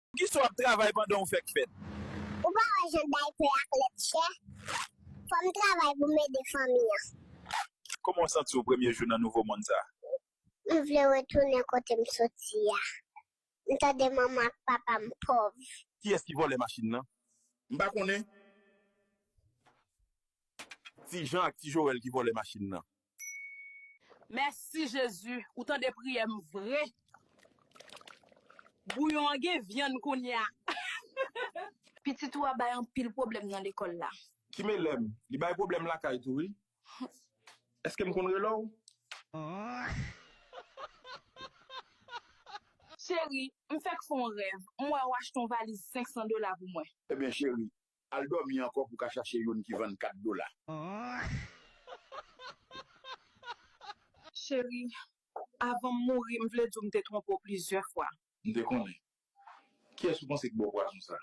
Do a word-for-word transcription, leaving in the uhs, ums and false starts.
Poukisa w ap travay pandan w fèk fèt? Ou pa wè jan daypè ak lèt chè? Fò m travay pou m ede fanmi an. Kòman w santi w premye jou nan nouvo mond sa? M vle retounen kote m soti a. M tande manman ak papa m pòv. Kiyès ki vòlè machin nan? M pa konnen. Ti Jan ak Ti Joel ki vòlè machin nan. Mèsi Jezi, ou tande priyè m vre. Bouyon an gen vyann kounye a. Pitit ou a bay anpil pwoblèm nan lekòl la. Ti Melèm, li bay pwoblèm lakay tou wi. Èske m konn rele w? Cheri, m fèk fè yon rèv. M wè ou achte yon valiz senk san dola pou mwen. Ebyen cheri, al dòmi ankò pou w ka chache youn ki vann kat dola. Cheri, avan m mouri, m vle di w m te twonpe w plizyè fwa. M te konnen. Kiyès ou panse ki ba w pwazon sa?